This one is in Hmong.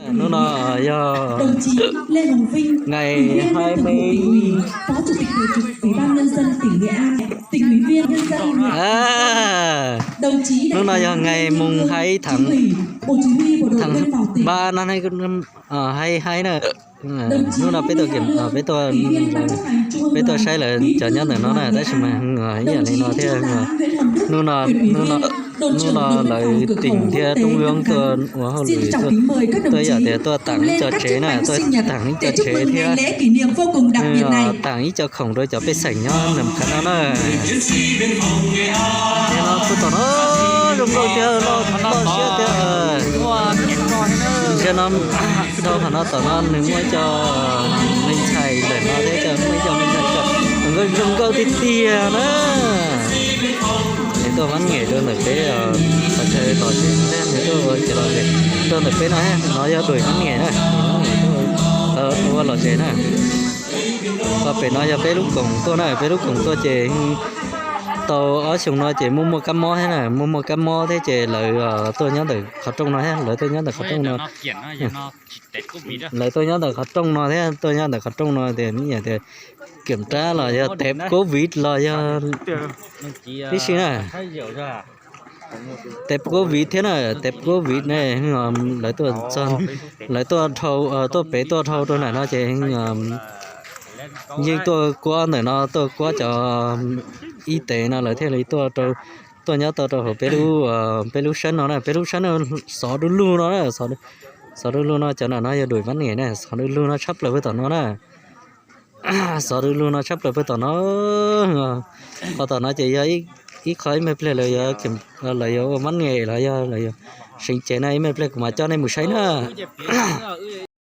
Hnub no yog ngày hai mươi, hnub no yog ngày mùng hai tháng, tháng ba năm hai, hai hai na. Hnub no peb tuaj, peb tuaj, peb tuaj saib lawv cov nyob ntawm no na, tab sis mas ib yam li no thiab. Hnub no, hnub no lawv tỉnh thiab trung ương tuaj ua hauj lwm, tuaj ib yam tias tuaj tặng ib co tsev na, tuaj tặng ib co tsev thiab tặng ib co khoom rau cov pej xeem nyob nram qab no na. Ces no puag tom no zoo nkauj thiab loj siab thiab. Ntshe no dhau qhov no tom no nws muaj ib co me ntxhais ntawm no thiab, muaj ib co me ntxhais zoo nkauj tiag tiag na. Nws tuaj vaj nges rau ntawm peb, qhov chaw lom zem no thiab, nws tuaj ua chaw lom zem rau ntawm peb no thiab. No yog đuổi vaj nges na, vaj nges tuaj ua lom zem na. Qhov pem no yog peb lub koom tuaj na, peb lub koom tuaj ces tau ob xyoo no ces muaj muaj kab mob thiab na, muaj muaj kab mob thiab ces lawv tuaj nyob ntawm qhov rooj no thiab, lawv tuaj nyob ntawm qhov rooj no. Lawv tuaj nyob ntawm qhov rooj no thiab, tuaj nyob ntawm qhov rooj no tias ib yam tias kiểm tra los yog test covid los yog tib si na. Test covid thiab na, test covid ne, lawv tuaj txog, lawv tuaj dhau, tuaj pem tuaj dhau rau ntawm no ces yeej tuaj kuab ntawm no, tuaj kuab cov y tế no lawv thiaj li tuaj rau, tuaj nyob tau rau hauv peb lub, peb lub sab no na, peb lub sab no xov du lug no na, xov du lug no cov ntawm no yog đuổi vaj nges na, xov du lug no tshaj plaws puag tom no na. Xov du lug no tshaj plaws puag tom no. Qhov tom no ces yog ib qho ib me pliag lawv yuav, lawv yuav ua vaj nges los yog lawv yuav seev cev na, ib me pliag kuv mam coj nej mus saib na.